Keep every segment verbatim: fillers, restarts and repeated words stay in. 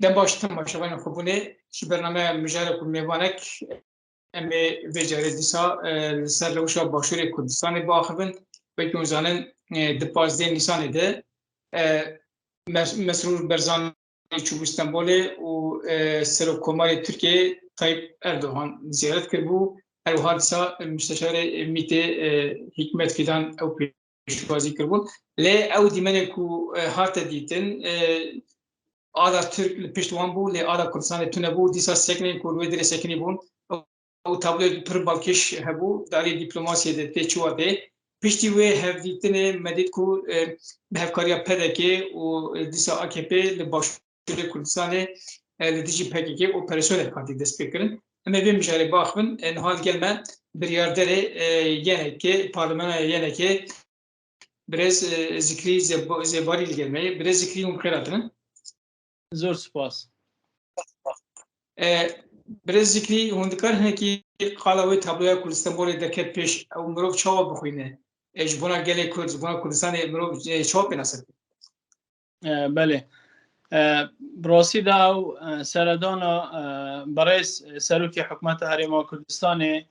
Dem baş temaşevanên xwebûnê, ji bernameya mijarek û mêvanek em ê vê carê dîsa, e, li ser rewşa Başûrê Kurdistanê biaxivin. Wekî hûn zanin, e, di pazdeh Nîsanê de, e, Mes-, Mesrûr Barzanî çûbû Stenbolê û, e, Serokkomarê Tirkiyeyê Tayyip Erdogan ziyaret kiribû. Her wiha dîsa Musteşarê MÎT'ê, e, Hikmet Fidan ew pêşwazî kiribûn. Lê ew dîmenê ku, e, hate dîtin, e, ala Tirk li pişt wan bû, lê ala Kurdistanê tune bû. Dîsa sekinên ku li wê derê sekinî bûn, ew tabloyek pir balkêş hebû, di alî dîplomasiyê de tê çi watê. Piştî wê hevdîtinê me dît ku, e, bi hevkariya P D K û, e, dîsa A K P li Başûrê Kurdistanê, e, li dijî P K K operasyonek hatî destpêkirin. Em ê vê mijarê biaxivin, e, niha li gel me biryarderê, e, Y N K'ê, parlamentoya Y N K'ê, birêz, e, Zikrî Zeb-, Zêbarî li gel me ye. Birêz Zikrî, hûn bi xêr hatine. Zor spas. E, Birêz Zikrî, hûn dikarin hinekî qala wê tabloya ku li Stenbolê derket pêş, ew mirov çawa bixwîne? E, ji bona gelê Kurd, ji bona Kurdistanê mirov, e, çawa pênase bike? E, belê. E, bi rastî de ew, e, seredana, e, birêz, e, serokê hikûmeta Herêma Kurdistanê,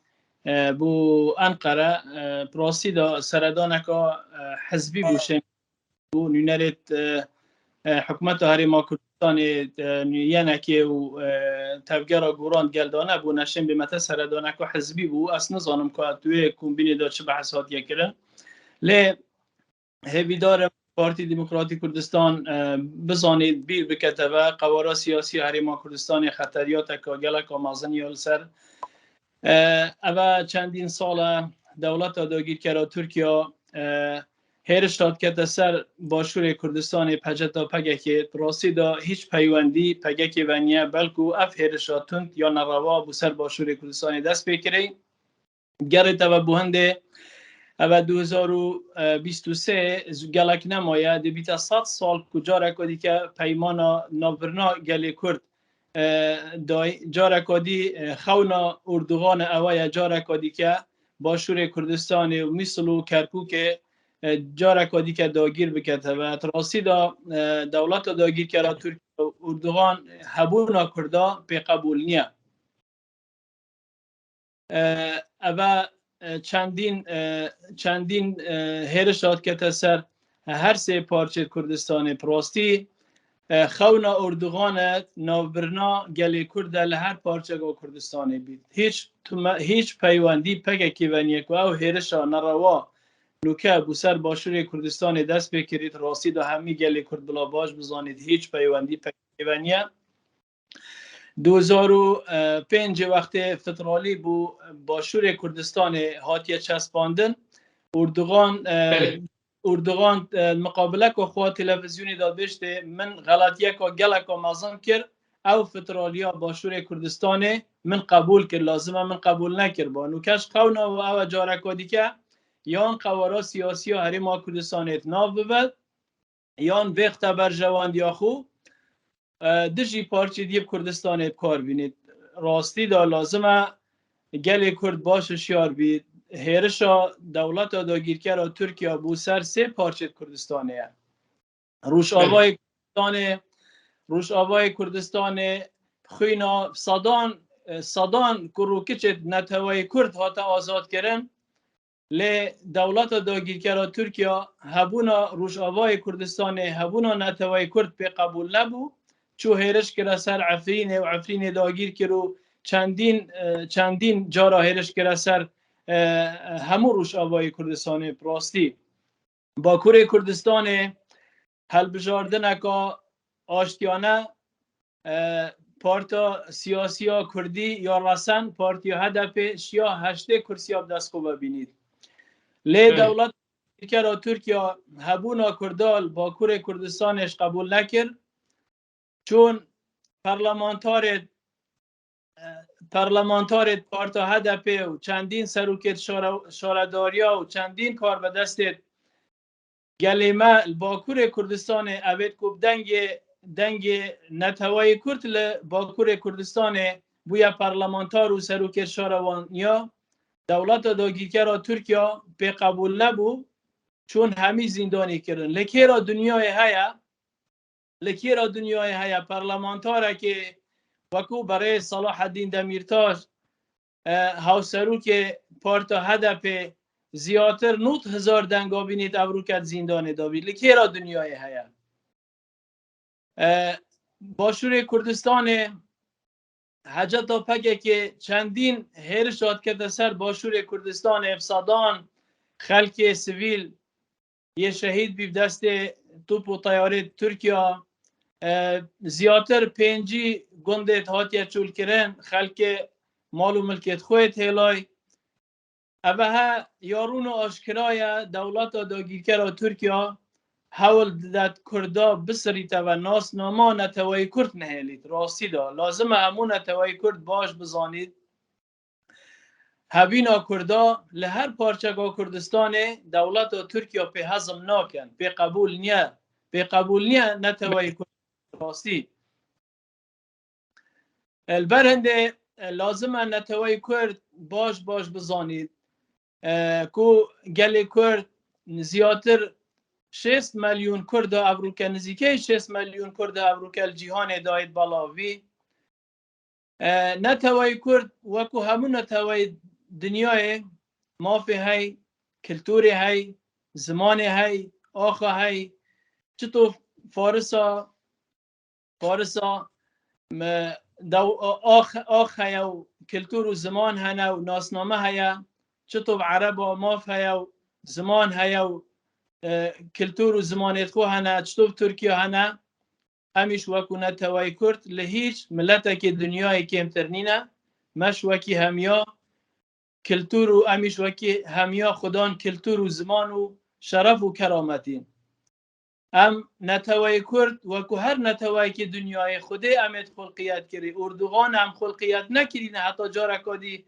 e, bû Enqere, e, bi rastî de seredaneka, e, hizbî bû, şên bû nûnerê, e, e, hikûmeta Herêma Kurdistanê, e, Y N K'ê û, e, tevgera Goran Geldane bû, neşên bê mete seredaneka hizbî bû. Ez nizanim ku tu wê kombînê de çi behs hatiye kirin. Lê hêvîdar im Partî Demokratîk Kurdistan, e, bizanît, bîr bikete ve qewara siyasî ya Herêma Kurdistanê xeteriyateka geleka mezin ya li ser. E, eve çendîn sal e dewleta dagîrkera Tirkiye, e, hêriş dikete ser Başûrê Kurdistanê, peceta P K K, di rastî de hîç peywendî P K K ve niye, belkû ev hêrişa tund ya nerewa bû ser Başûrê Kurdistanê dest pê kirî. Gerê te ve bû hindê, eve du hezar û bîst û sê gelek nemaye, dibîte sed sal ku careka dîke peymana navbirina gelê Kurd, e, day-, careka dî, e, xewna Ordugan e, ewe ye careka dîke Başûrê Kurdistanê û Mîsil û Kerkûkê, e, careka dîke dagîr bikete ve. Di rastî de, e, dewleta dagîrkera Tirkiye û Ordugan hebûna Kurda pê qebûl niye. E, eve, e, çendîn, e, çendîn, e, hêriş dikete ser her sê parçeyê Kurdistanê. Bi rastî, e, xewna Ordugan e navbirina gelê Kurd e li her parçeka Kurdistanê bît. Hîç tume-, hîç peywendî P K K ve niye ku ew hêrişa nerewa nûke bû ser Başûrê Kurdistanê dest pê kirît. Rastî de hemî gelê Kurd bila baş bizanît, hîç peywendî P K K ve niye. Du hezar û pêncê wextê fitralî bû Başûrê Kurdistanê hatiye çespandin. Urdugan, e, Belê. Urdugan, e, miqabileka xwe televîzyonê de dibêjtê, min xelatiyeka geleka mezin kir, ew fitraliya Başûrê Kurdistanê min qebûl kir, lazim e min qebûl nekiriba. Nûke ji qewna û ew e careka dîke yan qewara siyasî ya Herêma Kurdistanê di nav bibe, yan vêxte berjewendiya xwe, e, dijî parçê dî bi Kurdistanê bi kar bînî. Rastî de lazim e gelê Kurd baş hişyar bî. Hêrişa dewleta dagîrkera Tirkiye bû ser sê parçê Kurdistanê ye. Rojavayê Kurdistanê, Rojavayê Kurdistanê xwîna sedan, e, sedan kur û kiçê neteweyê Kurd hate azadkirin. Lê dewleta dagîrkera Tirkiye hebûna Rojavayê Kurdistanê, hebûna neteweyê Kurd pê qebûl nebû. Çû hêriş kire ser Efrînê û Efrînê dagîr kir û çendîn, e, çendîn cara hêriş kire ser, e, hemû Rojavayê Kurdistanê. Bi rastî Bakurê Kurdistanê helbijardineka aştiyane, e, parta siyasiya Kurdî ya resen, partiya H D P şiya heştê kursiya bi dest xwe ve bînît. Lê Belê. dewlet kera Tirkiye hebûna Kurda li Bakurê Kurdistanê ji qebûl nekir. Çûn parlamentarê, e, parlamentarê parta H D P û çendîn serokêt şare-, şaredariya û çendîn karbidestêt gelê me li Bakurê Kurdistanê, evêt ku bi dengê, dengê neteweyê Kurd li Bakurê Kurdistanê bûye parlamentar û serokê şara wan ya, dewleta dagîrkera Tirkiye pê qebûl nebû, çûn hemî zîndanî kirin. Li kêra dinyayê heye, Li kêra dinyayê heye parlamentarekê wekû berê Selahaddîn Demîrtaş, e, hawserokê parta H D P ziyatir nod hezar denga bînît ev rûket zîndanê dabî. Li kêra dinyayê heye? E, Başûrê Kurdistanê heceta P K K çendîn hêriş hat kete ser Başûrê Kurdistanê, ev sedan xelkê sivîl yê şehîd bî bi destê top û teyarê Tirkiya. E, ziyatir pêncî gundê hatiye çûlkirin, xelkê mal û milkê xwe yê têlay. Eve he ya rûn û aşkira ye, dewleta dagîrkera Tirkiya hewl dide Kurda bisirîte ve nasnama neteweyê Kurd nehêlît. Rastî de lazim e hemû neteweyê Kurd baş bizanît. Hevîna Kurda li her parçeka Kurdistanê dewleta Tirkiya pê hezm nakin, pê qebûl niye, pê qebûl niye neteweyê Kurd rastî. Li ber hindê, e, lazim e neteweyê Kurd baş baş bizanît, e, ku gelê Kurd ziyatir şêst milyon Kurd e, ev rûke nizîkey şêst milyon Kurd e, ev rûke li cîhanê dayît belavî. E, neteweyê Kurd wekû hemû neteweyê dinyayê mafê hey, kulturê hey, zimanê hey, axa hey, çito Farisa, Farisa, me, dew-, ax, ax heye û kultur û ziman hene û nasname heye, çito Ereba maf heye û ziman heye û, e, kultur û zimanê xwe hene, çito Tirkiya hene, em îş wekû neteweyê Kurd li hîç miletekê dinyayê kêmtir nîne, me ji wekî hemiya kultur û em îş wekî hemiya xudan kultur û ziman û şeref û kerametîn. Em neteweyê Kurd wekû her neteweyekî dinyayê Xwedê em ê xulqiyet kirî. Urdugan em xulqiyet nekirîne heta careka dî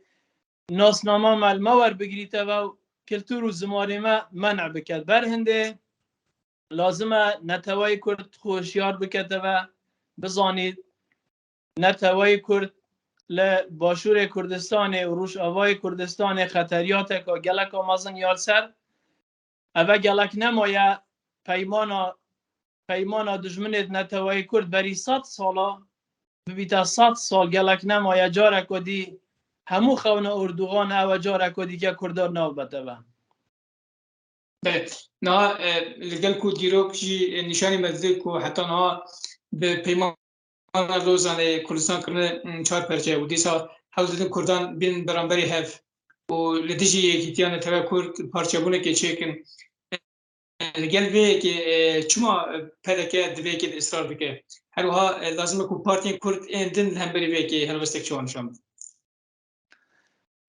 nasnama me li me werbigirîte ve û kultur û zimanê me men'e biket. Ber hindê lazim e neteweyê Kurd xwe hişyar bikete ve bizanît, neteweyê Kurd li Başûrê Kurdistanê û Rojavayê Kurdistanê xeteriyateka geleka mezin ya li ser. Eve gelek nemaye peymana, peymana dijminê di neteweyê Kurd berî sed sala bibîte sed sal, gelek nemaye careko dî hemû xewna Urdugan ewe careko dîke Kurdan nav bete ve. Belê. Niha, e, li gel ku dîrok jî, e, nîşanî me dide ku heta niha bi Peymana Lozanê Kurdistan kirine, m, çar perçe û dîsa hewl didin Kurdan bên beramberî hev û li dijî yekîtiya netewe Kurd parçebûnekê çêkin. E, li gel vê yekê, e, çima P D K di vê yekê de israr dike? Her wiha, e, lazim e ku partiyên Kurd ên din li hemberî vê yekê helwestek çawa nîşan bidin?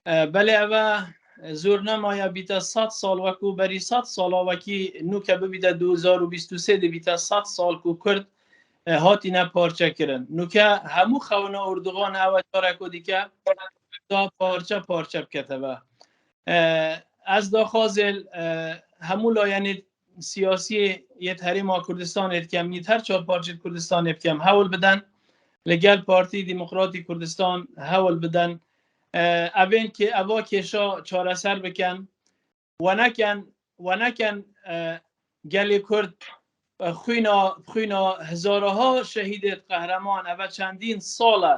E, belê, eve zor nemaye bîte sed sal, wekû berî sed sala wekî nûke bibîte du hezar û bîst û sê de bîte sed sal ku Kurd, e, hatine parçe kirin. Nûke hemû xewna Urdugan ewe careko dîke da parçe parçe bikete ve. E, ez daxwazê, e, hemû layenê siyasî yê herêma Kurdistanê dikem, yê her çar parçeyê Kurdistanê bikem, hewl biden li gel Partî Demokratî Kurdistan hewl biden, e, evên kê-, eva kêşa çareser bikin. We neken, we neken, e, gelê Kurd, e, xwîna, xwîna hezaraha şehîdê qehreman, eve çendîn sal e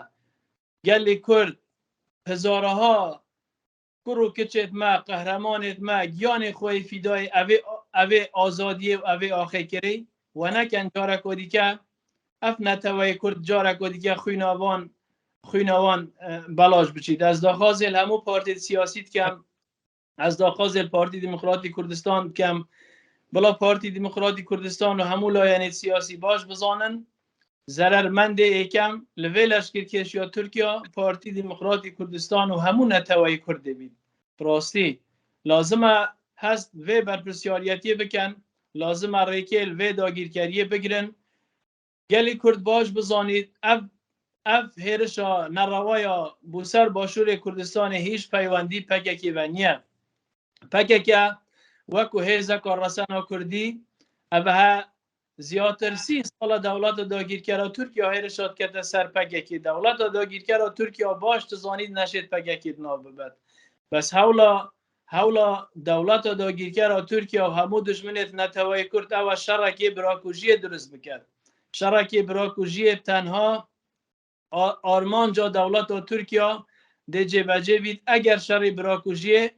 gelê Kurd hezaraha kur û kiçêt me, qehremanêt me, giyanê xwe yê fîdayê evê, evê azadiyê û evê axê kirê. We neken careko dîke ev neteweyê Kurd careko dîke xwîna van, xwîna wan, e, belaş biçît. Ez daxwazê li hemû partiyê siyasî dikem. Ez daxwazê li Partî Demokratî Kurdistan dikem. Bila Partî Demokratî Kurdistan û hemû layenê siyasî baş bizanin. Zerermendê êkem li vê leşkerkêşiya Tirkiya Partî Demokratî Kurdistan û hemû neteweyê Kurd dibît. Bi rastî lazim e hest vê berpirsiyariyetiyê bikin, lazim e rêkê li vê dagîrkeriyê bigirin. Gelê Kurd baş bizanît, ev, ev hêrişa nerewa ya bo ser Başûrê Kurdistanê hîç peywendî P K K ve niye. P K K wekû hêzeka resena Kurdî, ev he ziyatir sî sala dewleta dagîrkera Tirkiya hêriş hat kete ser P K K. Dewleta dagîrkera Tirkiya baş dizanît neşêt P K K di nav bibet. Bes hewla, hewla dewleta dagîrkera Tirkiya û hemû dijminêt neteweyê Kurd ew e şerekê birakujiyê dirust biket. Şerekê birakujiyê tenha a-, armanca dewleta Tirkiya dê cêbecê bît, eger şerê birakujiyê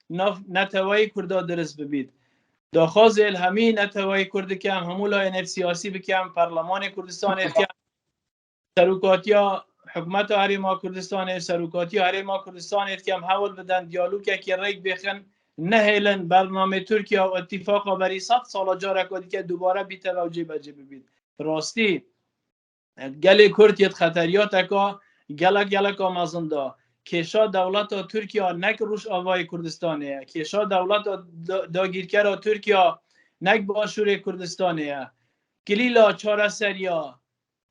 nav neteweyî Kurda dirist bibît. Daxwazê li hemî neteweyî Kurd dikem, hemû layên siyasî bikem, Perlemanê Kurdistanê dikem, serokatiya hikûmeta Herêma Kurdistanê, serokatiya Herêma Kurdistanê dikem, hewl bidin diyalogekê rêk bêxin, nehêlin bernamê Tirkiya û îtîfaqa berî sed sala careka dike dubare bîte ve û cêbecê bibît. Bi rastî, gelê Kurd yê di xeteriyateka gelek geleka mezin de. Kêşa dewleta Tirkiya nek Rojavayê Kurdistanê ye. Kêşa dewleta da-, dagîrkera Tirkiya nek Başûrê Kurdistanê ye. Kilîla çareseriya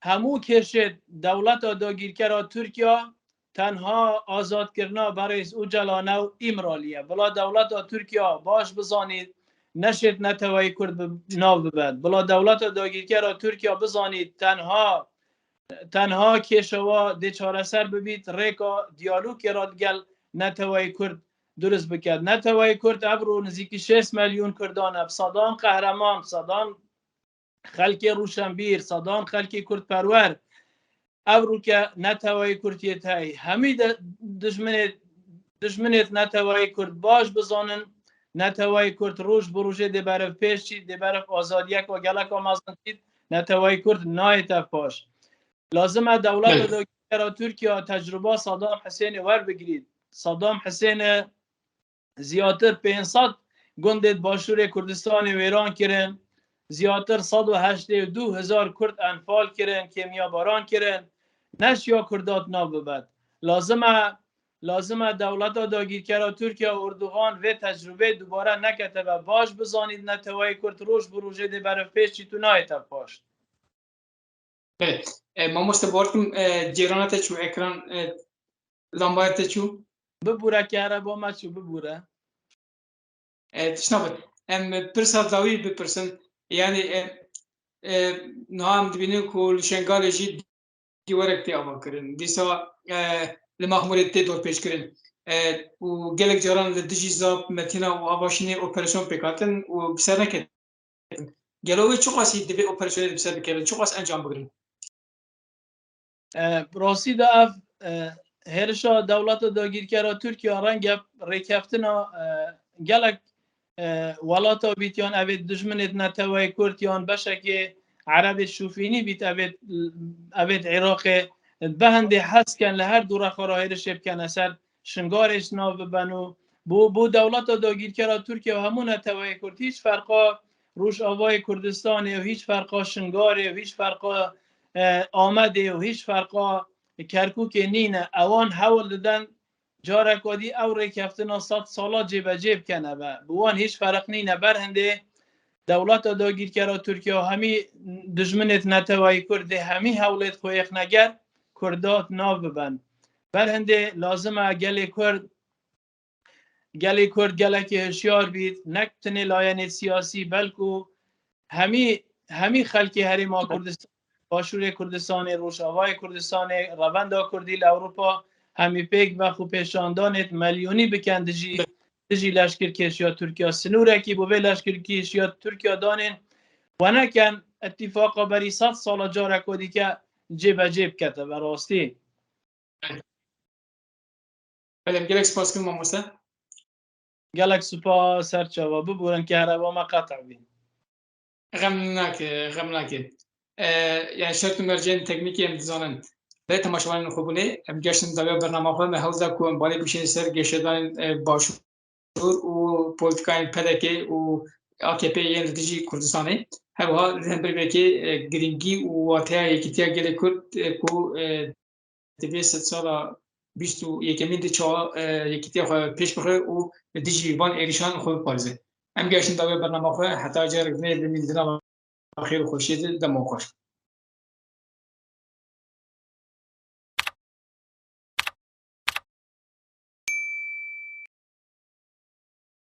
hemû kêşê dewleta dagîrkera Tirkiya tenha azadkirina berêz Ocalan û Îmralî ye. Bila dewleta Tirkiya baş bizanît, neşêt neteweyî Kurd bi nav bibet. Bila dewleta dagîrkera Tirkiya bizanît, tenha, tenha kêşewa dê çareser bibît, rêka diyalogê re digel neteweyî Kurd durist biket. Neteweyî Kurd evro nizîkî şêst milyon Kurdan e, bi sedan qehreman, bi sedan xelkê rûşenbîr, sedan xelkê kurdperwer, ev rûke neteweyê Kurd yê tey. Hemî de dijminê, dijminê neteweyê Kurd baş bizanin, neteweyê Kurd roj bi rojê dê beriv pêş çît, dê beriv azadiyek û geleka mezin çît, neteweyê Kurd nayê tev paş. Lazim e dewleta Belê. dagirkera Tirkiya tecruba Saddam Husênê werbigirît. Saddam Husênê Ziyatir pênc sed gundê di Başûrê Kurdistanê wêran kirin, ziyatir sed û heştê û du hezar Kurd enfal kirin, kêmiyabaran kirin, neşiya Kurda di nav bibet. Lazim e, lazim e dewleta dagîrkera Tirkiye û Erdogan vê tecrûbê dubare nekete ve. Baş bizanît neteweyê Kurd roj bi rojê dê beriv pêş çît û nayê tev paş. Belê. E, mamoste, bawer dikim, e, cêrana te çû, ekran, e, lambaya te çû. Bibûre, kehreba me çû, bibûre. E, tişna be. Em pirsa dawî bipirsin. Yani, e, e, niha em dibînin ku li Şengalê jî dîwarek tê avakirin. Dîsa, e, li Mahmûrê tê dorpêçkirin. E, û gelek caran li dijî Zap, Metîna û Avaşînê operasyon pêk hatin û bi ser neketin. Gelo wê çiqasî divê operasyonê bi ser bikevin, çiqas encam bigrin? E, rastî de ev, e, hêrişa dewleta dagîrkera Tirkiye renge rêkeftina, e, gelek, e, welata bît, yan evê dijminê neteweyê Kurd, yan beşekê Erebê şûfînî bît, evê, evê Iraqê, bi hindê hez ken li her du rexa re hêrişê bikene ser Şingarê ji nav biben û bo, bo dewleta dagîrkera Tirkiye û hemû neteweyê Kurd, hîç ferqa Rojavayê Kurdistanê û hîç ferqa Şingarê û hîç ferqa, e, Amedê û hîç ferqa Kerkûkê nîne. Ewan hewl didin careka dî ew rêkeftina sed sala cêbecê bikene ve. Bi wan hîç ferq nîne. Ber hindê dewleta dagîrkera Tirkiye û hemî dijminêt neteweyê Kurd dê hemî hewlêt xwe yêxneger Kurda di nav biben. Ber hindê lazim e gelê Kurd, gelê Kurd gelekî hişyar bît, nek tenê layenê siyasî, belkû hemî, hemî xelkê Herêma Kurdistan, Başûrê Kurdistanê, Rojavayê Kurdistanê, revenda Kurdî li Ewropa hemî pêk ve xwepêşandanêt milyonî bikin dijî, dijî leşkerkêşiya Tirkiye. Sinûrekî bo vê leşkerkêşiya Tirkiye danên, we neken îtîfaqa berî sed sala careka dîke cêbecê bikete ve rastî. Belê, gelek spas dikim mamoste. Gelek spas, ser çava. Bibûrin, kehreba me qet'a bî. Xem nake, xem nake. E, yani şert û mercên teknîkî em dizanin. Belê temaşevanên xwebûnê, em geştin dawiya bernama xwe, me hewl da ku em balê bikişînin ser geşedanên, e, Başûr û polîtîkayên P D K û A K P yên li dijî Kurdistanê. Her wiha li hember vê yekê, e, girîngî û wateya yekîtiya gelê Kurd, e, ku, e, divê sedsala bîst û yekemîn de çawa, e, yekîtiya xwe pêş bixe û li dijî van êrîşan xwe biparêze. Em geştin dawiya bernama xwe, heta carek dinê bimînin di nava xêr û xweşiyê de, dema xweş.